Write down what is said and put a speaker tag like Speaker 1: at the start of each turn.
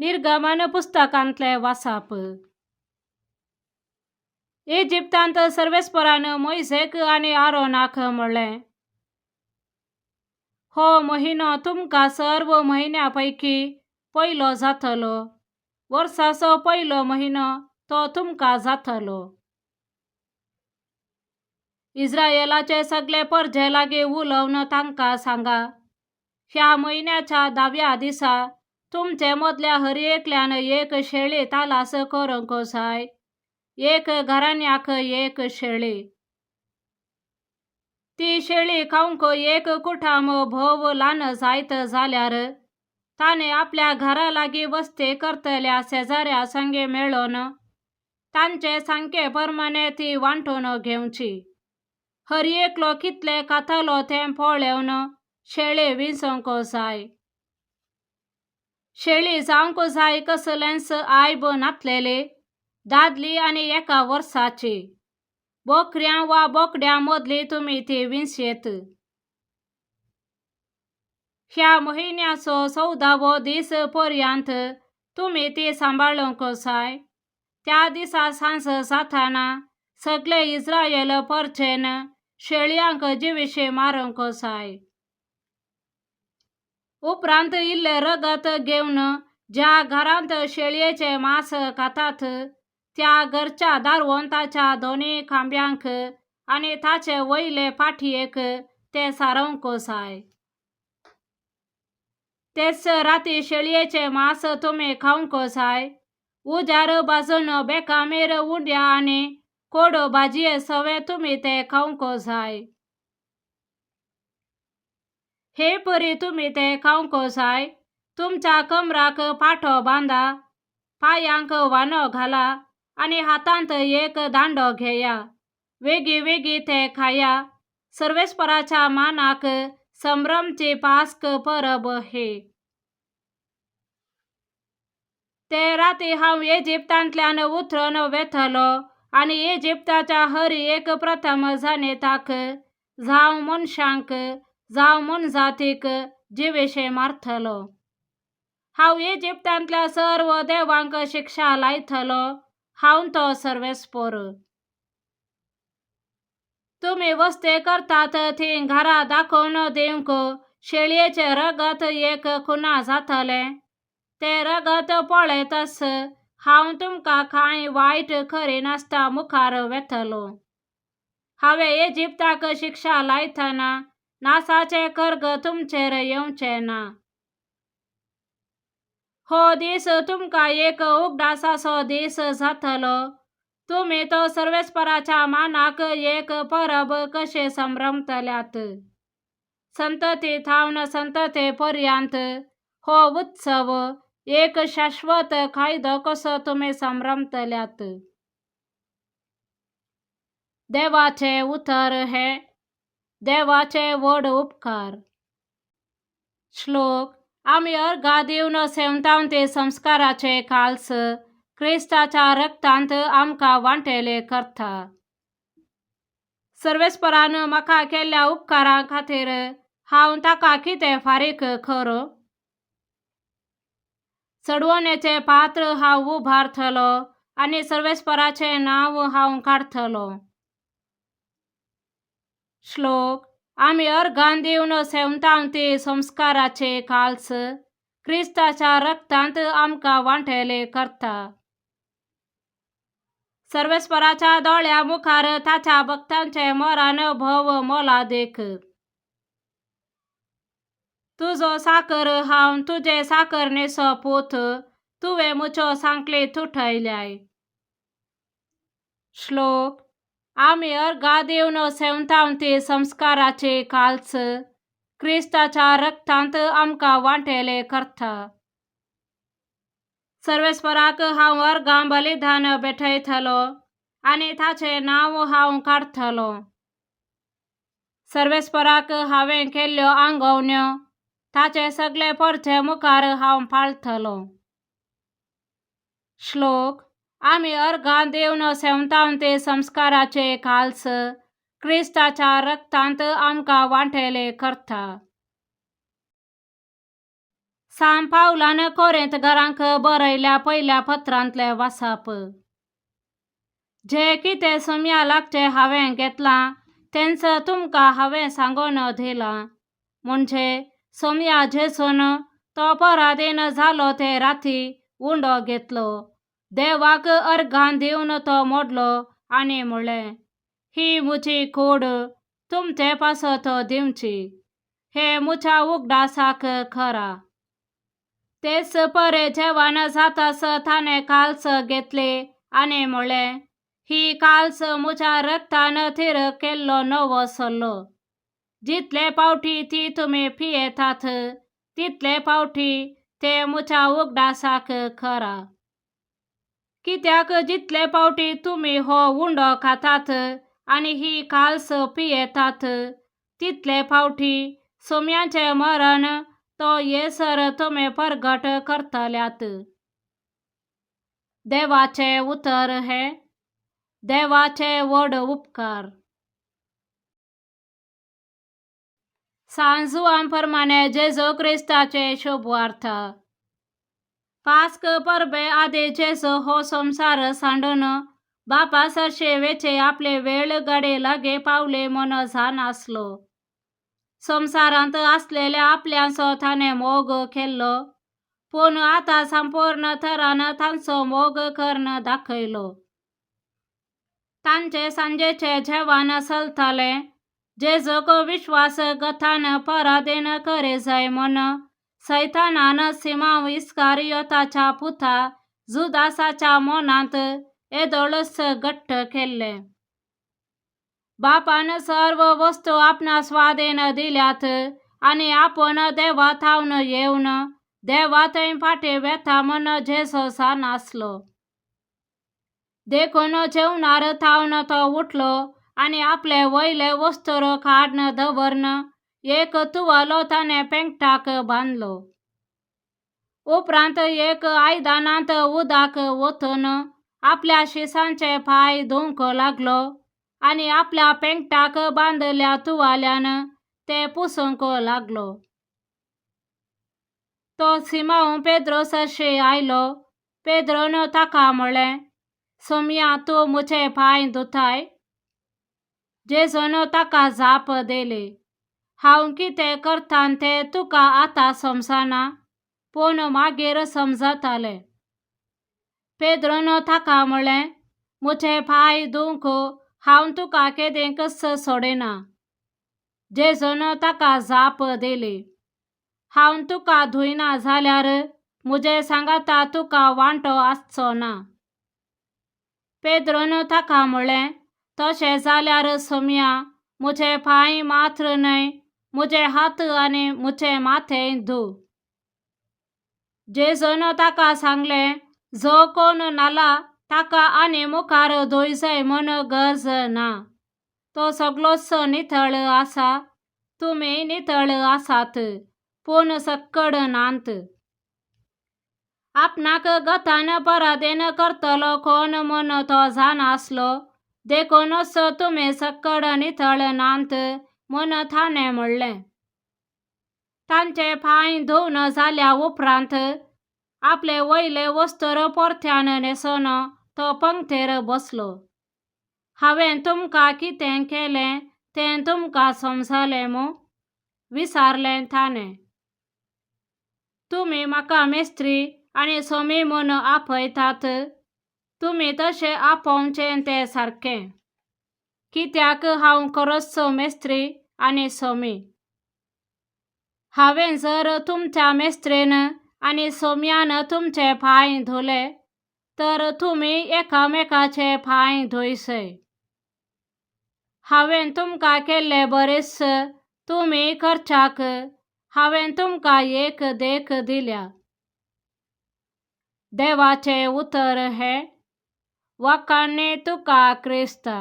Speaker 1: निर्गमन पुस्तकांतलें वाचप. इजिप्तांत सर्वेस्परान मोयसेक आनी आरोनाक म्हणलें, हो म्हयनो तुमकां सर्व म्हयन्या पैकी पयलो जातलो, वर्साचो पयलो म्हयनो तो तुमकां जातलो. इस्रायलाचे सगळे परजे लागीं उलोवन तांकां सांगा, ह्या म्हयन्याच्या 10व्या दिसा तुमचे मदल्या हर एकल्यान एक शेळी तालास करूंक जाय, एक घराण्याक एक शेळी. ती शेळी खावंक एक कुठाम भोव ल्हान जायत जाल्यार ताणें आपल्या घरा लागीं वस्ती करतल्या शेजाऱ्या संगे मेळून तांचे सांके प्रमाणे ती वांटून घेवची. हर एकलो कितले खातलो तें पळोवन शेळी विंचूंक जाय. शेळी जावंक जाय कसलेंच आयब नातलेली, दादली आनी एका वर्साची. बोकऱ्यां वा बोकड्यां मदली तुमी ती विंचयेत. ह्या म्हयन्याचो 14वो दीस पर्यंत तुमी ती सांबाळूंक जाय. त्या दिसा सांज जाताना सगळे इस्रायल परचेन शेळयांक जिविशी मारूंक जाय. उपरांत इल्लें रगत घेवन ज्या घरांत शेळयेचें मांस खातात त्या घरच्या दारवंताच्या दोनूय खांब्यांक आनी ताचे वयले पाटयेक तें सारोवंक जाय. तेच राती शेळयेचें मांस तुमी खावंक जाय. उजार भाजून बेकामेर उंड्या आनी कोडू भाजये सवें तुमी तें खावंक जाय. हे परी तुमी तें खावंक जाय. तुमच्या कमराक पाटो बांदा, पांयांक वानो घाला आनी हातांत एक दांडो घेया. वेगीं वेगीं तें खाया. सर्वेस्पराच्या मानाक संभ्रमची पास्क परब ही. ते राती हांव इजिप्तांतल्यान उतरून वेतलो आनी इजिप्ताच्या हर एक प्रथम जाणेताक, जावं मनशांक जावं मोनजातीक, जिवेशे मारतलो. हांव इजिप्तांतल्या सर्व देवांक शिक्षा लायतलो. हांव तो सर्वेस्पर. तुमी वस्ते करतात ती घरा दाखोवन दिवंक शेळयेचें रगत एक खुना जातलें. तें रगत पळयतच हांव तुमकां कांय वायट करिनासतना मुखार वेतलो. हांवें इजिप्ताक शिक्षा लायतना नासाचें कर्ग तुमचेर येवचें ना. हो दीस तुमकां एक उगडासाचो दीस जातलो. तुमी तो सर्वेस्पराच्या मानाक एक परब कशें संभ्रमतल्यात. संतती थावन संतते पर्यंत हो उत्सव एक शाश्वत कायदो कसो तुमी संभ्रमतल्यात. देवाचें उतर हें. देवाचे व्हड उपकार. श्लोक. आमी अर्घां दिवन सेवतांव ते संस्काराचे काल्स क्रिस्ताच्या रक्तांत आमकां वांटेले करता. सर्वेस्परान म्हाका केल्ल्या उपकारां खातीर हांव ताका कितें फारीक करूं? चडवण्याचें पात्र हांव उबारतलो आनी सर्वेस्पराचें नांव हांव काडटलो. श्लोक. आमी अर्घां दिवन सेवतांव ती संस्काराचे काल्स क्रिस्ताच्या रक्तांत आमकां वांटेले करता. सर्वेस्पराच्या दोळ्या मुखार ताच्या भक्तांचें मरण भोव मोलादीक. तुजो साकर हांव, तुजे साकरणेचो पूत, तुवें म्हज्यो सांकली तुटयल्याय. श्लोक. आमी अर्घां दिवन सेवतांव ती संस्काराची काल्स क्रिस्ताच्या रक्तांत आमकां वांटेले करता. सर्वेस्पराक हांव अर्घां बलिदान भेटयतलो आनी ताचें नांव हांव काडटलो. सर्वेस्पराक हांवें केल्ल्यो आंगवण्यो ताचे सगळे परचे मुखार हांव पाळटलो. श्लोक. आमी अर्घां दिवन सेवतांव ते संस्काराचे काल्स क्रिस्ताच्या रक्तांत आमकां वांटेले करता. सांत पावलान कोरेंतकारांक बरयल्या पयल्या पत्रांतलें वाचप. जें कितें सोम्या लागचें हांवें घेतलां तेंच तुमकां हांवें सांगून दिलां, म्हणजे सोम्या जेजून तो परादीन जालो ते राती उंडो घेतलो, देवाक अर्गां दिवन तो मोडलो आनी म्हणलें, ही म्हजी कूड तुमचे पासत दिवची, हें म्हज्या उगडासाक करा. तेच परे जेवण जाताच ताणें काल्स घेतली आनी म्हणलें, ही काल्स म्हज्या रगतान थीर केल्लो नवो सल्लो. जितले फावटी ती तुमी पियेतात तितले फावटी ते म्हज्या उगडासाक करा. कित्याक जितले फावटी तुमी हो उंडो खातात आनी ही काल्स पियेतात तितले फावटी सोम्याचें मरण तो येसर तुमी परगट करतल्यात. देवाचें उतर हें. देवाचे व्हड उपकार. सांत जुवान प्रमाणे जेजू क्रिस्ताचे शुभवार्ता. पास्क परबे आदीं जेजू हो संवसार सांडून बापा सरशी वेचे आपली वेळ घडी लागीं पावली म्हूण जाण आसलो. संवसारांत आसलेल्या आपल्यांचो ताणें मोग केल्लो, पूण आतां संपूर्ण तरान तांचो मोग करून दाखयलो. तांचें सांजेचें जेवण चलतालें. जेजूक विश्वासघातान परादीन करी जाय म्हूण सैतानान सिमांव इस्कारियोताच्या पुता जुदासाच्या मनांत येदोळच घट्ट केल्लें. बापान सर्व वस्तू आपणा स्वाधीन दिल्यात आनी आपूण देवा थावन येवन देवा थंय फाटीं वेता म्हूण जेजू जाण आसलो. देखून जेवणार थावन तो उठलो आनी आपलें वयलें वस्त्र काडून दवरून एक तुवालो ताणें पेंगटाक बांदलो. उपरांत एक आयदनांत उदक ओतून आपल्या शिसांचे पांय धुवंक लागलो आनी आपल्या पेंगटाक बांदिल्ल्या तुवाल्यान ते पुसूंक लागलो. तो सिमांव पेद्रो सरशी आयलो. पेद्रोन ताका म्हणलें, सोम्या, तूं म्हजे पांय धुताय? जेजून ताका जाप दिली, हांव कितें करतां तें तुका आतां समजना, पूण मागीर समजतलें. पेद्रोन ताका म्हणलें, म्हजे पांय धुवंक हांव तुका केदींकच सोडिना. जेजून ताका जाप दिली, हांव तुका धुयना जाल्यार म्हजे सांगाता तुका वांटो आसचो ना. पेद्रोन ताका म्हणलें, तशें जाल्यार सोम्या, म्हजे पांय मात्र न्हय, म्हजे हात आनी म्हजें माथेंय धू. जेजून ताका सांगलें, जो कोण न्हाला ताका आनी मुखार धुयजय म्हूण गरज ना, तो सगळोच नितळ आसा. तुमी नितळ आसात, पूण सक्कड नात. आपणाक गतान परादीन करतलो कोण म्हूण तो जाण आसलो, देखूनच तुमी सक्कड नितळ नात म्हूण ताणें म्हणलें. तांचे पांय धुवन जाल्या उपरांत आपलें वयलें वस्त्र परत्यान न्हेसून तो पंगतेर बसलो. हांवें तुमकां कितें केलें तें तुमकां समजलें मूं? विचारलें ताणें. तुमी म्हाका मेस्त्री आनी सोमी म्हूण आपयतात, तुमी तशें आपोवचें तें सारकें, कित्याक हांव खरोच मेस्त्री आनी सोमी. हांवें जर तुमच्या मेस्त्रीन आनी सोम्यान तुमचे पांय धुले तर तुमी एकामेकाचे पांय धुयसय. हांवें तुमकां केल्ले बरेच तुमी करच्याक हांवें तुमकां एक देख दिल्या. देवाचें उतर हें. वाखाणणी तुका क्रिस्ता.